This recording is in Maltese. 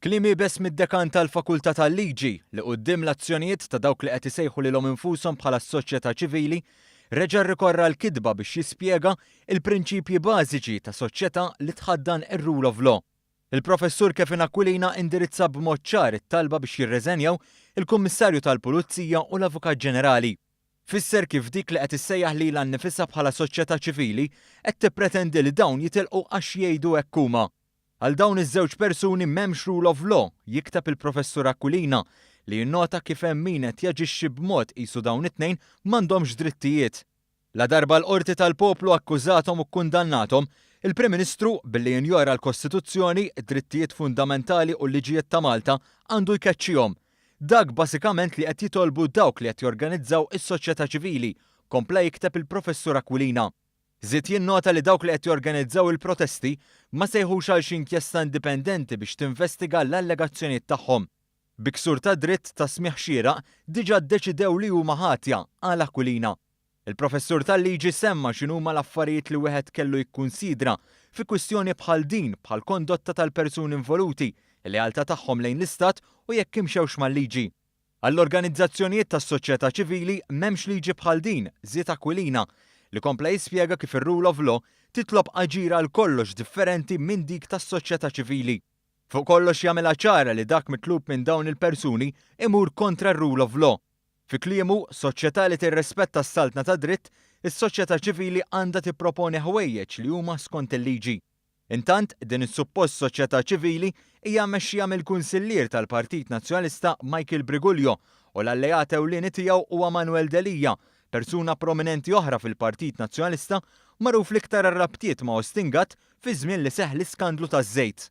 Kliem iebes mid-Dekan tal-Fakultà tal-Liġi li quddiem l-azzjonijiet ta' dawk li qed isejħu lilhom infushom bħala s-soċjetà ċivili, reġa' rrikorra għall-kitba biex jispjega il-prinċipji bażiċi ta' soċjetà li tħaddan ir-rule of law. Il-Professur Kevin Aquilina indirizza b'mod ċar it-talba biex jirreżenjaw il-Kummissarju tal-Pulizija u l-Avukat Ġenerali. Fisser kif dik li qed issejjaħ lilha nnifisha bħala soċjetà ċivili qed tippretendi li dawn jitilqu għax jgħidu hekk huma. Għal dawn iż-żewġ persuni m'hemmx rule of law, jikteb il-Professur Aquilina, li jinnota kif hemm min qed jaġixxi b'mod qisu dawn it-tnejn m'għandhomx drittijiet. Ladarba l-Qorti tal-Poplu akkużathom u kkundannathom, il-Prim Ministru, billi jinjora l-Kostituzzjoni, id-drittijiet fundamentali u l-liġijiet ta' Malta, għandu jkeċċihom. Dak basikament li qed jitolbu dawk li qed jorganizzaw is-soċjetà ċivili, kompla jikteb il-Professur Aquilina. Żied jinnota li dawk li qed jorganizzaw il-protesti ma sejħux għal xi inkjesta indipendenti biex tinvestiga l-allegazzjonijiet tagħhom. Bi ksur ta' dritt ta' smigħ xieraq diġà ddeċidew li huma ħatja, qal Aquilina. Il-professur tal-liġi semma x'inhuma l-affarijiet li wieħed kellu jikkunsidra fi kwistjoni bħal din bħal kondotta tal-persuni involuti, il-lealtà tagħhom lejn l-istat u jekk imxewx mal-liġi. Għall-organizzazzjonijiet tas-soċjetà ċivili m'hemmx liġi bħal din, żied Aquilina, li kompla jispjega kif ir-rule of law titlob aġir għal kollox differenti minn dik tas-soċjetà ċivili. Fuq kollox jagħmilha ċara li dak mitlub minn dawn il-persuni imur kontra r-rule of law. Fi kliemu, soċjetà li tirrispetta s-saltna ta' dritt, is-soċjetà ċivili għandha tipproponi ħwejjeġ li huma skont il-liġi. Intant, din is-suppost soċjetà ċivili hija mmexxija mill-kunsillier tal-Partit Nazzjonalista Michael Briguglio u l-alleat ewlieni tiegħu huwa Manuel Delia, persuna prominenti oħra fil-Partit Nazzjonalista magħruf l-iktar rabtiet ma' Austin Gatt fi żmien li seħħ l-iskandlu taż-żejt.